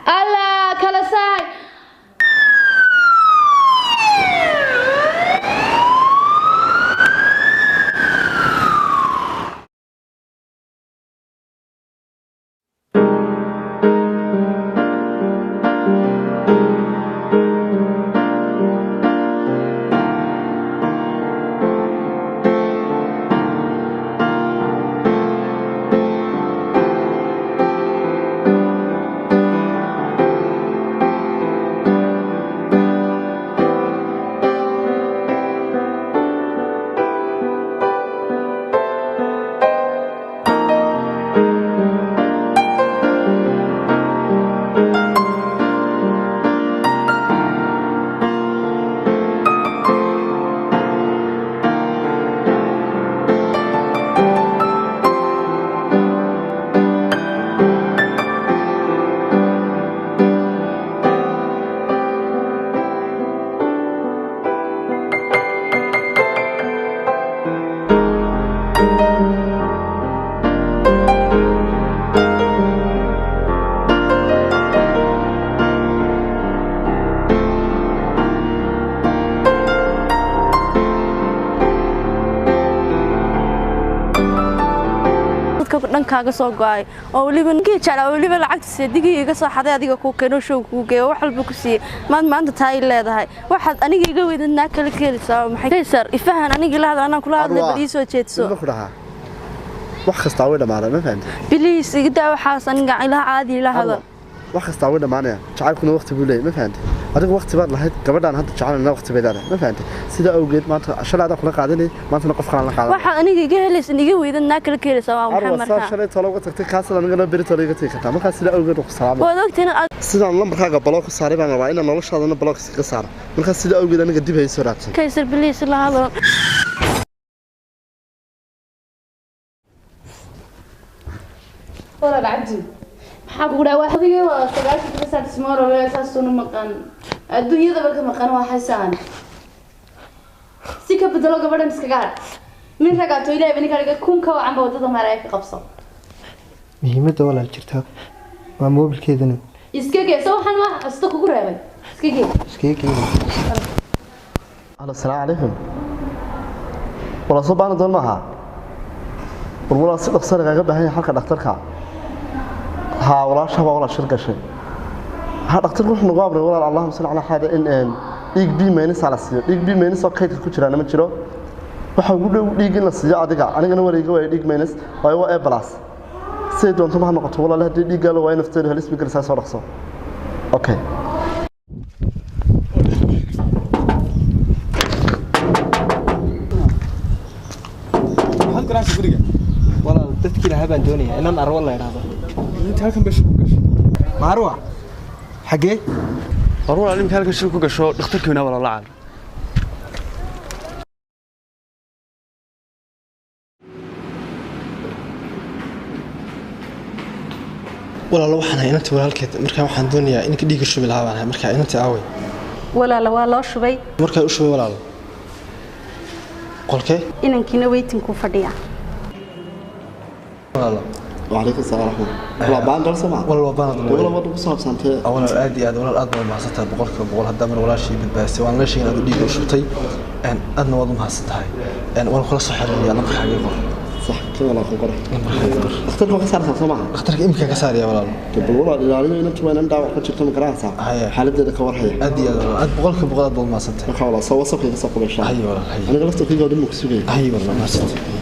Allah kala saar. Dhankaaga soo go'ay oo waliba ninkii jeclaa oo waliba lacagta seedigii iga soo xaday adiga ku keeno show ku geeyo wax walba ku siiyay maad maanta taay leedahay waxaad aniga iga weydinaa kala keenaysaa maxay Kaysar ifahan aniga la hadla anaan kula hadlay bal ii soo jeedso ma ku dhaha wax kasta way dhamaanay ma fahanti please iga daa waxaas aniga ilaha caadi la hadal wax kasta way dhamaanaya jacaylkuna waqti buu leeyahay ma fahanti adiga waqti baad lahayd gabadhan hadda jacaylna waqti bay leedahay ma fahanti sida awgeed maanta shalay aad kula qaadanay maantana qof kale la qaadanay waxa aniga iga helaysan iga weydinaa kala keenaysaa waa maxay markaa arwa shalay talo uga tagtay kaasada anigana beri talo iga tagi kartaa markaa sida awgeed ku salaamay waad ogtiin sidaan lambarkaaga block saaray baan rabaa inaan noloshaadana block iskaga saaro markaa sida awgeed aniga dib hayso raadsan Kaysar please la hadal walaal cabdi maxaa kugu dhaca adiga waa 9 tomorrow saasuna maqan adduunyadaba ka maqan waa xasaan si ka bedelo gabadhan iskaga har min ragaato ilaahay bani kaliga kun ka wacan ba wadada maray ka qabso muhiimadda walaal jirta waa moobilkeedana iska gee soo waxaan wax asto kugu reebay iska gee iska gee Allo salaam calaykum walaal soo baahan doon maaha walaal si dhaqso lagaga baahan yahay halka dhakhtarka ها walaasha waa walaal shir gashay ha dhakhtarku wuxuu nagu amray walaal Allahumma salli ala hada in dhiig B minus ala siiyo dhiig B minus oo kaydka ku jira ma jiro waxa ugu dhow dhiig in la siiyo adiga anigana wareega waa dhiig minus waayo waa A plus say doonto ma noqoto walaal hadii dhiig gaalo waa nafteedu halis bi garsaa soo dhaqso okay maxaad garanaysaa guriga walaal dadkii lahaa baan doonayaa inaan arwo la idhaahdo inta halkan bay shil ku gasho maarwa xagee war walaal imika halkan shil ku gasho dhakhtarkiina walaal la caal walaal waxaan ahay inantii walaalkeed markaa waxaan doonayaa in dhiigga shubi lahaa baan ahay markaa inantii aaway walaal waa loo shubay markaa u shubay walaal qolkee inankiina weytin ku fadhiya walaal وعليكم السلام ورحمة الله. والله بان درس ما والله بان والله ما ku saabsantay. Walaal aad iyo aad walaal aad baad mahadsantahay 100% hadda mar walaashii badbaasay waan la sheegay inaad dhiig u shubtay een aadna waad u mahadsantahay een waan kula soo xiriiraya lambarkaaga qor. صح كما لا qor dhakhtarka ka saarsan soo maaha? Dhakhtarka imika ka saaraya walaal. Bal walaal ilaaliyo inta waan dhaawac ka jirto ma garanaysaa xaaladeeda ka warhaya. Aad iyo aad walaal aad 100% aad baad mahadsantahay. Marka walaal soo wasafkayga soo qubashaa. Haye walaal haye. Aniga laftarkayga oo dhan ku sugaya. Haye walaal mahadsantahay.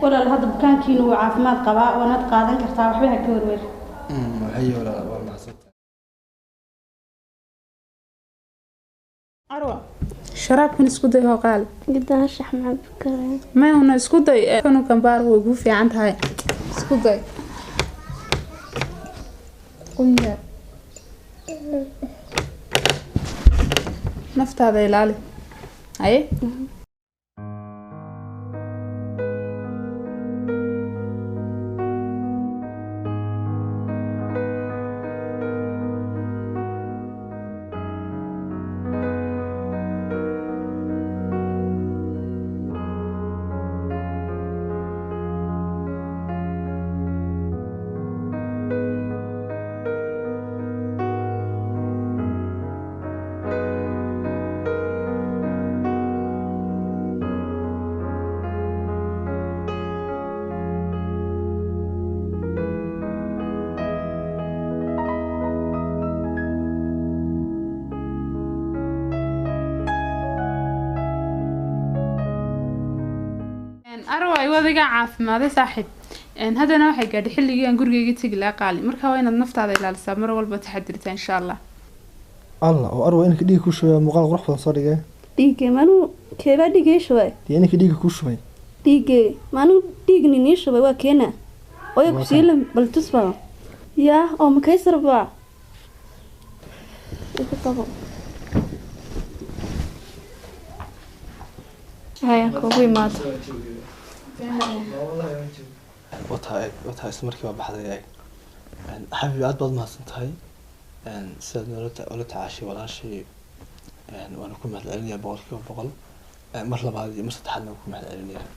Walaal hadda bukaankiinu wuu caafimaad qabaa waanaad qaadan kartaa waxba ha ka werwer. Haye walaal waa mahadsantahay. Arwa sharaabkan isku day oo qaal gidaan shax ma cabi karaya. Mayuna isku day kanu kambaar way ugu fiican tahay isku day qunya naftaada ilaali. Haye arway wadiga caafimaad saaxiib een hadana waxay gaadhay xilligii aan gurigeyga tagi lahaa qaali marka waa inaad naftaada ilaalisaa mar walba taxadirtaa insha Allah. Allah oo arway inka dhiig ku shubay muuqaal qurux badan soo dhigay. Dhiigay manu keeba dhiigay shubay? Dee inka dhiig ku shubay. Dhiigay manu dhiigni ni shubay waa keena oo ku siilan bal tusba yaa oo ma kaysar ba igu qabo haya kugu imaado. Wataa isla markiiba baxday eeg. Xabiibi aad baad mahadsantahay sidaad noola ula tacaashay walaashii waana ku mahadcelinayaa 100% mar labaad iyo mar saddexaadna waan ku mahadcelinayaa.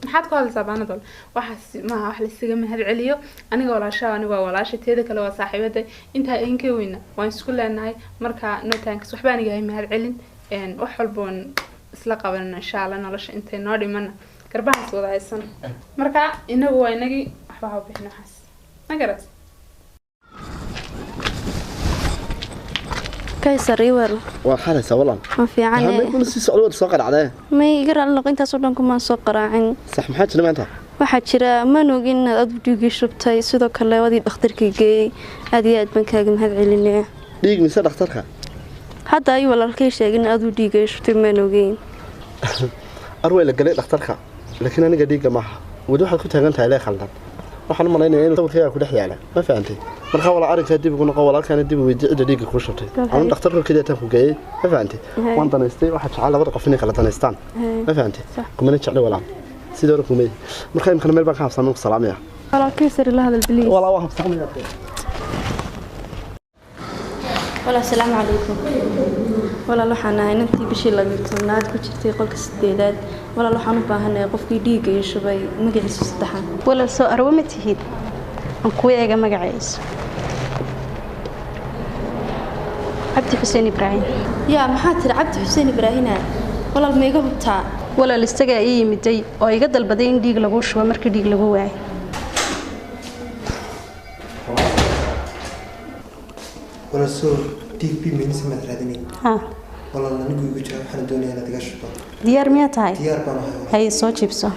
Maxaad ku hadlaysaa baanadol? Waxaas maaha wax la isaga mahadceliyo. Aniga walaashaa aniga waa walaasha teeda kale waa saaxiibaday intaa idinka weyna waan isku leenahay marka no thanks waxba aniga hay mahadcelin wax walba waan isla qabanana insha Allah nolosha intay noo dhimana garbahaas wada haysan marka inagu waa inagii waxba ha bixin waxaas ma garat. Kaysar iwar waa xalaysa walaal ma fiican ma kun si socdo soo qaracday ma iga raali noqon intaas oo dhan kuma soo qaraacin. Sax maxaa jira maanta? Waxaa jira ma ogin inaad aad dhiigii shubtay sidoo kale wadii dhakhtarka geeyay aad iyo aad baan kaaga mahadcelinaya. Dhiig mise dhakhtarka? Hadda ay walaalkay sheegin aad u dhiigay shubtay ma ogin. Arway la galay dhakhtarka laakiin aniga dhiiga maaha wadi waxaad ku taagan tahay ilaa khaldan waxaan u malaynayaa inuu sawirkayga ku dhex yaala ma fahantay marka walaa arrinkaa dib ugu noqo walaalkaana dib u weydii cidda dhiigga kuu shubtay anu dhakhtarka keliya taan ku geeyay ma fahantay waan danaystay waxaa jecel labada qof inay kala danaystaan ma fahantay kumana jecli walaal sidoo hore kumay marka imkana meel baan ka habsaamay ku salaamaya walaalkay sir la hadal biliis walaa waan habsaamaya. Walaal salaamu calaykum. Walaal waxaan ahay inantii bishii 12aad ku jirtay qolka 8aad. Walaal waxaan u baahanahay qofkii dhiigga ii shubay magaciisa saddexaad. Walaal soo arwo ma tihid aan ku eega magaciisa. Cabdi Xuseen Ibraahim. Yaa maxaa tiri Cabdi Xuseen Ibraahim? Walaal ma iga hubtaa? Walaal isagaa ii yimiday oo iga dalbaday in dhiig lagu shubo markii dhiig lagu waayay. Walaal soo dhiig bi meelisa maad raadinayn? Haa. Walaal anigu igu jira waxaan doonayaa inaad iga shubto. Diyaar miyaa tahay? Diyaar baan ahay. Haye soo jibso.